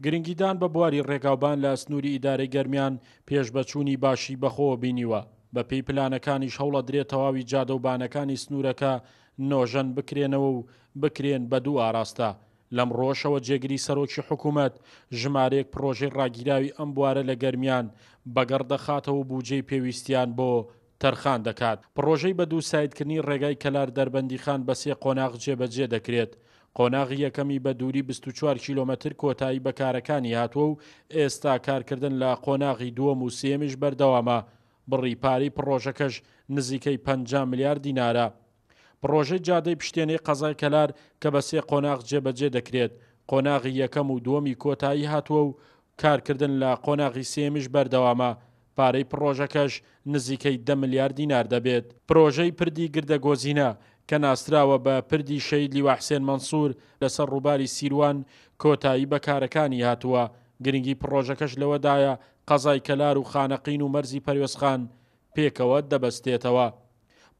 گرنگیدان بە بواری ڕێگاوبان لە سنووری ئیدارەی گەرمیان پێشڤەچوونی باشی بەخۆوە بینیوە، بەپێی پلانەکانیش هەوڵەدرێت تەواوی جادە و بانەکانی سنوورەکە نۆژەن بکرێنەوە و بکرێن بە دوو ئاراستە. لەمڕۆشەوە جێگری سەرۆکی حکومەت ژمارەیەک پڕۆژەی ڕاگیراوی ئەم بوارە لە گەرمیان بەگەڕ دەخاتەوە و بوجەی پێویستیان بۆ تەرخان دەکات. پڕۆژەی بە دووسایدکردنی ڕێگای کەلار دەربەندیخان بە سێ قۆناغ جێبەجێ دەکرێت، قۆناغی یەکەمی بە دووری 24 کیلۆمەتر کۆتایی بە کارەکانی هاتووە و ئێستا کارکردن لە قۆناغی دووەم و سێیەمیش بەردەوامە، بڕی پارەی پڕۆژەکەش نزیکەی 50 ملیار دینارە. پڕۆژەی جادەی پشتێنەی قەزای کەلار کە بە سێ قۆناغ جێبەجێ دەکرێت، قۆناغی یەکەم و دووەمی کۆتایی هاتووە و کارکردن لە قۆناغی سێیەمیش بەردەوامە، پارەی پڕۆژەکەش نزیکەی دە ملیار دینار دەبێت. پرۆژەی پردی گردەگۆزینە، کە ناسراوە بە پردی شەهید لیوا حسێن مەنسوور لەسەر ڕووباری سیروان، کۆتایی بە کارەکانی هاتووە، گرنگی پڕۆژەکەش لەوەدایە قەزای کەلار و خانەقین و مەرزی پەروێزخان پێکەوە دەبەستێتەوە.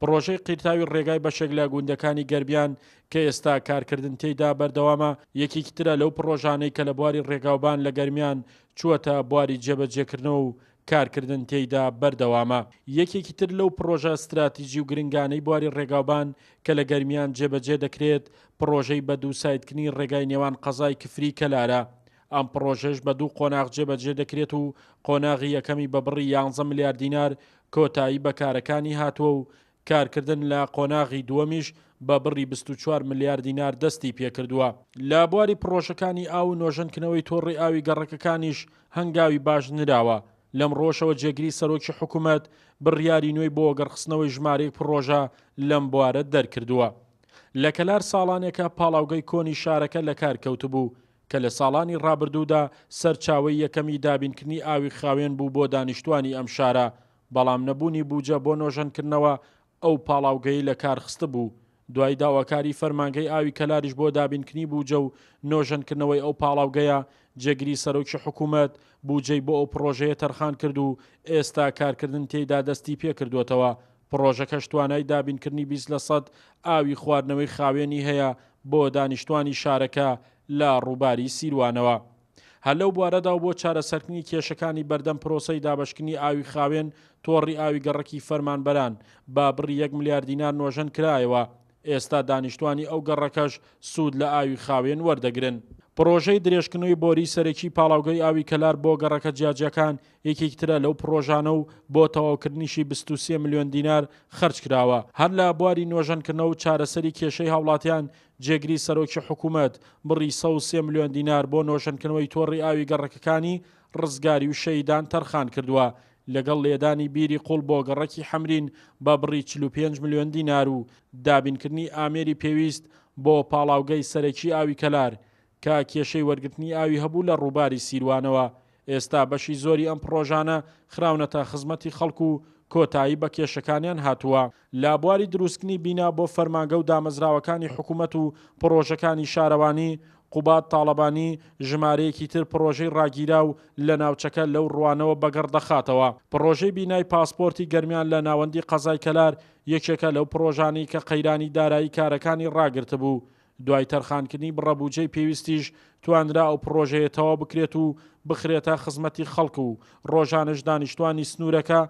پڕۆژەی قیرتاوی ڕێگای بەشێک لە گوندەکانی گەرمیان کە ئێستا کارکردن تێیدا بەردەوامە، یەکێکی ترە لەو پڕۆژانەی کە لە بواری ڕێگاوبان لە گەرمیان چووەتە بواری جێبەجێکردنەوە و کارکردن تێیدا بەردەوامە. یەکێکی تر لەو پڕۆژە ستراتیجی و گرنگانەی بواری ڕێگاوبان کە لە گەرمیان جێبەجێ دەکرێت، پڕۆژەی بە دووسایدکردنی ڕێگای نێوان قەزای کفری کەلارە. ئەم پڕۆژەیەش بە دوو قۆناغ جێبەجێ دەکرێت و قۆناغی یەکەمی بە بڕی یانزە ملیار دینار کۆتایی بە کارەکانی هاتووە و کارکردن لە قۆناغی دووەمیش بە بڕی 24 ملیار دینار دەستی پێکردووە. لە بواری پڕۆژەکانی ئاو و نۆژەنکردنەوەی تۆڕی ئاوی گەڕەکەکانیش هەنگاوی باش نراوە، لەمڕۆشەوە جێگری سەرۆکی حکومەت بڕیاری نوێی بۆ وەگەڕخستنەوەی ژمارەیەک پڕۆژە لەم بوارە دەرکردووە. لە کەلار ساڵانێکە پاڵاوگەی کۆنی شارەکە لەکار کەوتبوو، کە لە ساڵانی ڕابردوودا سەرچاوەی یەکەمی دابینکردنی ئاوی خاوێن بوو بۆ دانیشتوانی ئەم شارە، بەڵام نەبوونی بوجە بۆ نۆژەنکردنەوە ئەو پاڵاوگەی لە کار خستبوو، دوای داواکاری فەرمانگەی ئاوی کەلاریش بۆ دابینکردنی بوجە و نۆژەنکردنەوەی ئەو پاڵاوگەیە، جێگری سەرۆکی حکومەت بوجەی بۆ ئەو پڕۆژەیە تەرخان کرد و ئێستا کارکردن تێیدا دەستی پێکردووەتەوە، پڕۆژەکەش توانای دابینکردنی 20 لەسەد ئاوی خواردنەوەی خاوێنی هەیە بۆ دانیشتوانی شارەکە لە ڕووباری سیروانەوە. هەر لەو بوارەدا و بۆ چارەسەرکردنی کێشەکانی بەردەم پرۆسەی دابەشکردنی ئاوی خاوێن، تۆڕی ئاوی گەڕەکی فەرمانبەران بە بڕی یەک ملیار دینار نۆژەن کرایەوە، ئێستا دانیشتوانی ئەو گەڕەکەش سوود لە ئاوی خاوێن وەردەگرن. پڕۆژەی درێژکردنەوەی بۆریی سەرەکی پاڵاوگەی ئاوی کەلار بۆ گەڕەکە جیاجیاکان یەکێکی ترە لەو پڕۆژانە و بۆ تەواوکردنیشی 23 ملیۆن دینار خەرجکراوە. هەر لە بواری نۆژەنکردنەوە و چارەسەری کێشەی هاوڵاتیان، جێگری سەرۆکی حکومەت بڕی 103 ملیۆن دینار بۆ نۆژەنکردنەوەی تۆڕی ئاوی گەڕەکەکانی ڕزگاری و شەهیدان تەرخانکردووە، لەگەڵ لێدانی بیری قوڵ بۆ گەڕەکی حەمرین بە بڕی 45 ملیۆن دینار و دابینکردنی ئامێری پێویست بۆ پاڵاوگەی سەرەکی ئاوی کەلار کە کێشەی وەرگرتنی ئاوی هەبوو لە ڕووباری سیروانەوە. ئێستا بەشی زۆری ئەم پڕۆژانە خراونەتە خزمەتی خەڵک و کۆتایی بە کێشەکانیان هاتووە. لە بواری دروستکردنی بینا بۆ فەرمانگە و دامەزراوەکانی حکومەت و پڕۆژەکانی شارەوانی، قوباد تاڵەبانی ژمارەیەکی تر پڕۆژەی ڕاگیراو لە ناوچەکە لەو ڕوانەوە بەگەڕ دەخاتەوە. پڕۆژەی بینای پاسپۆرتی گەرمیان لە ناوەندی قەزای کەلار یەکێکە لەو پڕۆژانەی کە قەیرانی دارایی کارەکانی ڕاگرتبوو، دوای تەرخانکردنی بڕە بوجەی پێویستیش توانرا ئەو پڕۆژەیە تەواو بکرێت و بخرێتە خزمەتی خەڵک و ڕۆژانەش دانیشتوانی سنوورەکە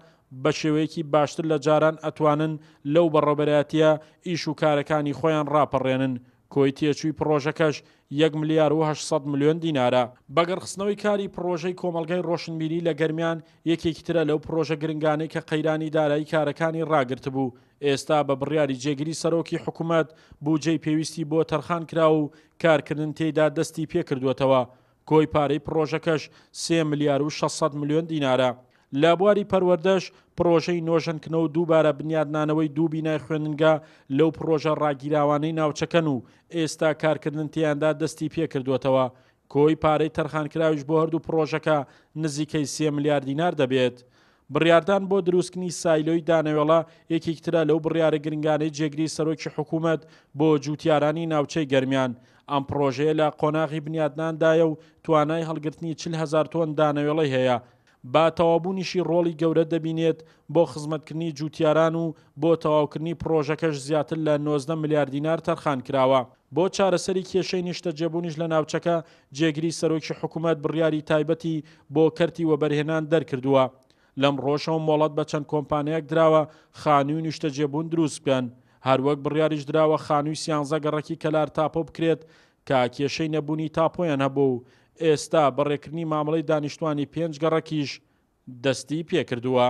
بە شێوەیەکی باشتر لە جاران ئەتوانن لەو بەڕێوبەرایەتیە ئیش و کارەکانی خۆیان ڕاپەڕێنن، کۆی تێچووی پڕۆژەکەش یەک ملیار و 800 ملیۆن دینارە. بەگەڕخستنەوەی کاری پڕۆژەی کۆمەڵگای ڕۆشنبیری لە گەرمیان یەکێکی ترە لەو پڕۆژە گرنگانەی کە قەیرانی دارایی کارەکانی ڕاگرتبوو، ئێستا بە بڕیاری جێگری سەرۆکی حکومەت بوجەی پێویستی بۆ تەرخان کرا و کارکردن تێیدا دەستی پێکردووەتەوە، کۆی پارەی پڕۆژەکەش سێ ملیار و 600 ملیۆن دینارە. لە بواری پەروەردەش پڕۆژەی نۆژەنکردنەوە و دووبارە بنیادنانەوەی دوو بینای خوێندنگا لەو پڕۆژە ڕاگیراوانەی ناوچەکەن و ئێستا کارکردن تێیاندا دەستی پێکردووەتەوە، کۆی پارەی تەرخانکراویش بۆ هەردوو پڕۆژەکە نزیکەی سێ ملیار دینار دەبێت. بڕیاردان بۆ دروستکردنی سایلۆی دانەوێڵە یەکێکی ترە لەو بڕیارە گرنگانەی جێگری سەرۆکی حکوومەت بۆ جووتیارانی ناوچەی گەرمیان. ئەم پڕۆژەیە لە قۆناغی بنیادناندایە و توانای هەڵگرتنی 40 هەزار تۆن دانەوێڵەی هەیە. بە تەواوبوونیشی ڕۆڵی گەورە دەبینێت بۆ خزمەتکردنی جووتیاران و بۆ تەواوکردنی پڕۆژەکەش زیاتر لە 19 ملیار دینار تەرخانکراوە. بۆ چارەسەری کێشەی نیشتەجێبوونیش لە ناوچەکە، جێگری سەرۆکی حکومەت بڕیاری تایبەتی بۆ کەرتی وەبەرهێنان دەرکردووە. لەمڕۆشەوە مۆڵەت بە چەند کۆمپانیایەک دراوە خانووی نیشتەجێبوون دروست بکەن. هەروەک بڕیاریش دراوە خانووی سیانزە گەڕەکی کەلار تاپۆ بکرێت کە کێشەی نەبوونی تاپۆیان هەبوو و ئێستا بەڕێکردنی مامەڵەی دانیشتوانی پێنج گەڕەکیش دەستی پێکردووە.